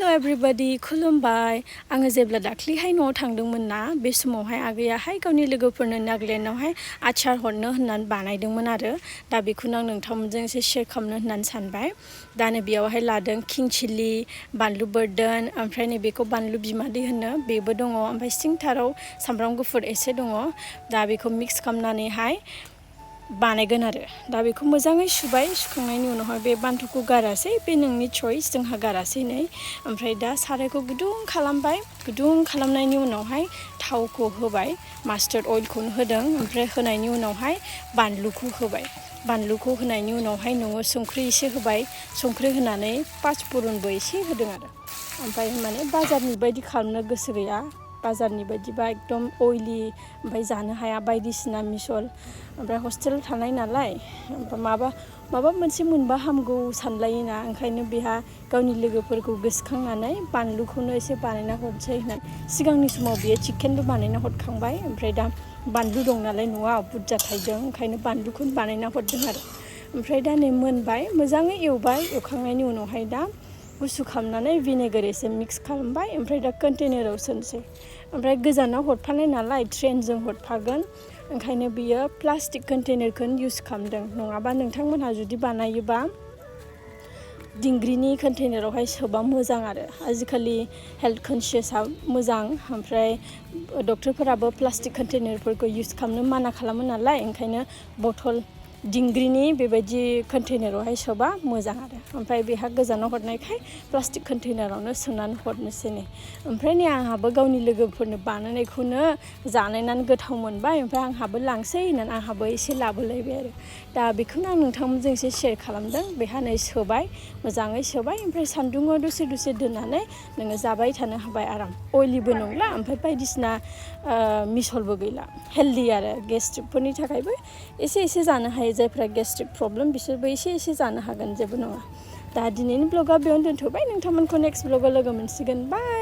hello everybody खुलुमबाय आङो जेब्ला दाख्लैहाय न'आव थांदोंमोन ना बे समावहाय आगैयाहाय गावनि लोगोफोरनो नागालेण्डआवहाय आचार हरनो होननानै बानायदोंमोन आरो दा बेखौनो आं नोंथांमोनजों एसे शेयार खालामनो होननानै सानबाय दा नै बेयावहाय लादों किं चिली बानलु बोरदोन ओमफ्राय नैबेखौ बानलु बिमादै होनो बेबो दङ ओमफ्राय सिंथाराव सामब्राम गुफुर एसे दङ दा बेखौ मिक्स खालामनानैहाय बानायगोन आरो दा बेखौ मोजाङै सुबाय सुखांनायनि उनावहाय बे बान्थुखौ गारासै बे नोंनि चॉइस जोंहा गारासै नै ओमफ्राय दा सारायखौ गुदुं खालामबाय गुदुं खालामनायनि उनावहाय थावखौ होबाय मास्टार्ड अइलखौनो होदों ओमफ्राय होनायनि उनावहाय बानलुखौ होबाय बानलुखौ होनायनि उनावहाय नोङो संख्रि एसे होबाय संख्रि होनानै पाँचफोरनबो एसे होदों आरो ओमफ्राय माने बाजारनि बायदि खालामनो गोसो गैया बाजारनि बायदिबा एकदम अइली ओमफ्राय जानो हाया बायदिसिना मिसल ओमफ्राय हस्टेल थानाय नालाय माबा मोनसे मोनबा हामगौ सानलायोना ओंखायनो बेहा गावनि लोगोफोरखौ गोसोखांनानै बानलुखौनो एसे बानायना हरसै होननानै सिगांनि समाव बियो चिकेनबो बानायना हरखांबाय ओमफ्राय दा बानलु दं नालाय न'आव बुरजा थाइदों ओंखायनो बानलुखौनो बानायना हरदों आरो ओमफ्राय दा नै मोनबाय मोजाङै एवबाय एवखांनायनि उनावहाय दा गुसु खालामनानै भिनेगार एसे मिक्स खालामबाय ओमफ्राय दा कन्टेनाराव सोनोसै ओमफ्राय गोजानाव हरफानाय नालाय ट्रेनजों हरफागोन ओंखायनो बियो प्लास्टिक कन्टेनारखौनो इउज खालामदों नङाबा नोंथांमोनहा जुदि बानायोबा दिंग्रिनि कन्टेनारावहाय सोबा मोजां आरो आजिखालि हेल्थ कनसियासआ मोजां ओमफ्राय डक्टरफोराबो प्लास्टिक कन्टेनारफोरखौ इउज खालामनो माना खालामो नालाय ओंखायनो बथल दिंग्रिनि बेबायदि कन्टेनारावहाय सोबा मोजां आरो ओमफ्राय बेहा गोजानाव हरनायखाय प्लास्टिक कन्टेनारावनो सोनानै हरनोसै नै ओमफ्राय नै आंहाबो गावनि लोगोफोरनो बानायनायखौनो जानायनानै गोथाव मोनबाय ओमफ्राय आंहाबो लांसै होननानै आंहाबो एसे लाबोलायबाय आरो दा बेखौनो आं नोंथांमोनजों एसे शेयार खालामदों बेहा नै सोबाय मोजाङै सोबाय ओमफ्राय सान्दुङाव दसे दोननानै नोङो जाबाय थानो हाबाय आराम अइलिबो नंला ओमफ्राय बायदिसिना मिसलबो गैला हेल्दी आरो गेस्ट्रिकफोरनि थाखायबो एसे जानो हायो जायफ्रा गेस्ट्रिक प्रब्लेम बिसोरबो एसे जानो हागोन जेबो नङा दा दिनैनि ब्लगा बेयावनो दोनथ'बाय नोंथांमोनखौ नेक्स्ट ब्लगाव लोगो मोनसिगोन बाय